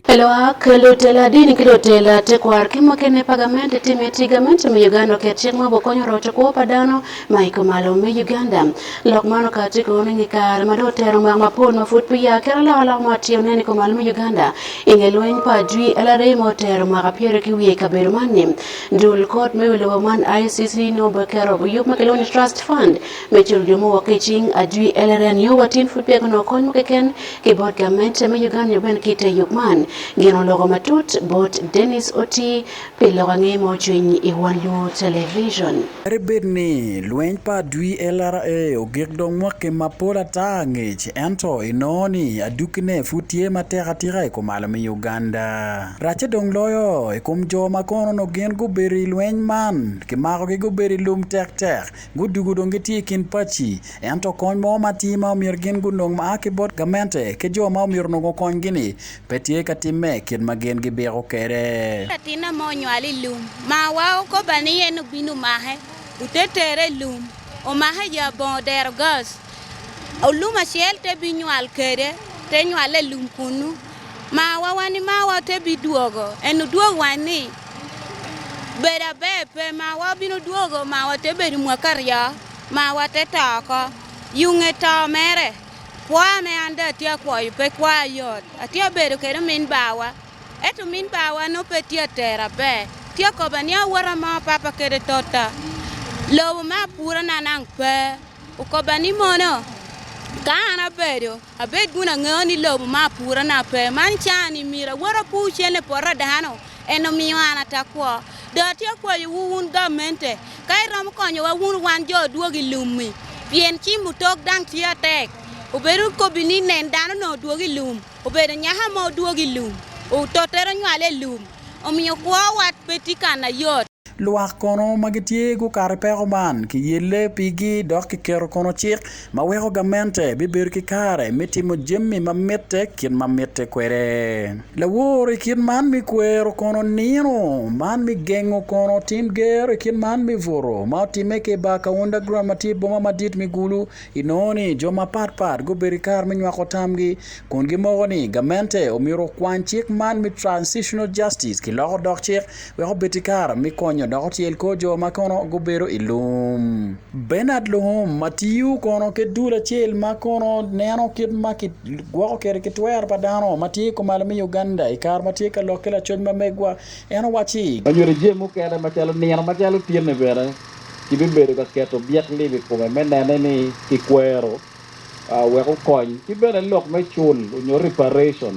Lwak lutela dini ki lutela tekwaro ki mukene pa gamente tye miti gamente me Uganda oket cik ma obokonyo roco kwo pa dano ma i kumalo me Uganda. Lok man okati kono i kare ma dong otero mwaka mapol ma pud peya kit alokaloka mo tye onen i kumalo me Uganda i nge lweny pa ajwi LRA ma otero mwaka pyeri ki wiye i kabedo man ni dul kot me wi lobo man ICC nongo oketo yub ma kilwongo ni Trust Fund me culo jo muwok ki i cing ajwi LRA nio wa tin pud peya gunongo kony mo keken ki bot gamente me Uganda nyo bene ki i te yub man. Gin oloko matut bot Dennis Otii pi lok ange ma ocwiny i One Luo Television. Kadi bed ni lweny pa adwi LRA ogik dong mwaki mapol ata angec, ento inongo ni adukkine pud tye matek atika i kumalo me Uganda. Racce dong loyo i kom jo ma kono onongo gin gubedo i lweny man, kimakogi gubedo i lum tektek, gudugo dong gitye i kin paci. Ento kony mo matir ma omyero gin gunong ma a ki bot gamente ki jo ma omyero onongo okonygi-ni pe tye ka timme kit ma gin gibiko kwede. Latinna mo onywal i lum, marwa okoba ni en obin omake, ote tere i lum, omake i abongo odero gas, olum acel te binywal kede, te nywale i lum kunu, marwa wa ni marwa te bidwogo, en odwog wa ni bedo aber pe, marwa obino dwogo, marwa te bedo mwaka aryo. Marwa te to oko. Yunge to mere. Kwo me an dong atye akwoyo pe kwo ayot. Atye abedo kede omin bawa. Ento omin bawa nongo pe tye atera aber. Tye akoba ni awota mo papa kede tota. Lobo me apura na nang pe. Okoba ni mono ka an abedo, abed kun angeyo ni lobo me apura na pe. Man cani myero awot apur cene poto dano. En omiyo an ata kwo. Dong atye kwayowu wun gamente, ka iromo konyowa wun wan jo odwogo i lum-mi, pien cimo tok dang tye atek. Obedo kobi ni nen dano onongo odwogo i lum, obedo nyaka mo odwogo i lum, otottere onywale i lum, omiyo kwowa pe tye ka na yot. Lwak kono ma gitye gukato i peko man kiyelle pigi dok kiketo kono cik ma weko gamente bibedo ki kare me timo jami ma mitte kit ma mitte kwede. Lawor i kit man me kwero kono nino man me gengo kono tim gero i kit man me buto ma otimme ki i bar Kaunda Grand ma tye i boma madit me Gulu Inongo ni jo mapatpat gubedo ki kare me nywako tamgi kun gimoko ni gamente omyero okwany cik man me Transitional Justice kiloko odok cik wek obed ki kare me konyo dok otyel kor jo ma kono gubedo i lum. Bernard Luhum ma tiyo kono ki dul acel ma kono neno kit ma kigwoko kwede ki twero pa dano ma tye kumalo me Uganda i kare ma tye ka lok ki lacoc ma megwa en owacci, Onyuto jami mukene macalo nino macalo tinni bene. Kibibedo ka keto byek lib i kome me nene ni kikwero wek okony ki bene lok me cul onyo reparation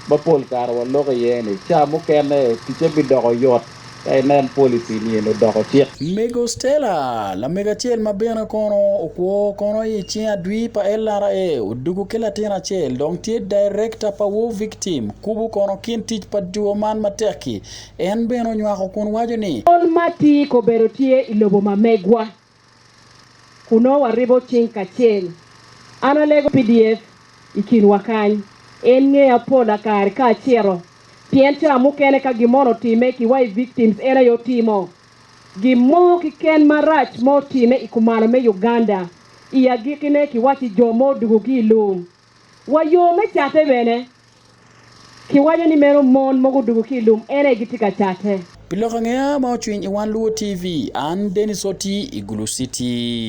ma pol kare waloko iye ni ca mukene ticce bidoko yot ka inen policy ni eni odoko cik. Mego Stella, lamego acel ma bene kono okwo kono i cing adwi pa LRA, odugo ki latin acel dong tye Director pa War Victim, kubo kono kin tic pa duo man matek-ki. En bene onywako kun waco ni. Pol ma tye kobedo tye i lobo ma megwa, kun nongo waribo cing kacel. An alego PDF i kinwa kany. En ngeya pola kare ka acito, pien ca mukene ka gin mono otime ki wa i victims en aye otimo. Gin mo kiken marac ma otime i kumalo me Uganda, i agikine kiwaci jo mo odugogi i lum. Wa yo me cate bene. Kiwaco ni meno mon mogo odugo ki i lum en aye gitye ka cate. Pi lok angeya ma ocwiny i Wan Luo TV, an Dennis Oti i Gulu City.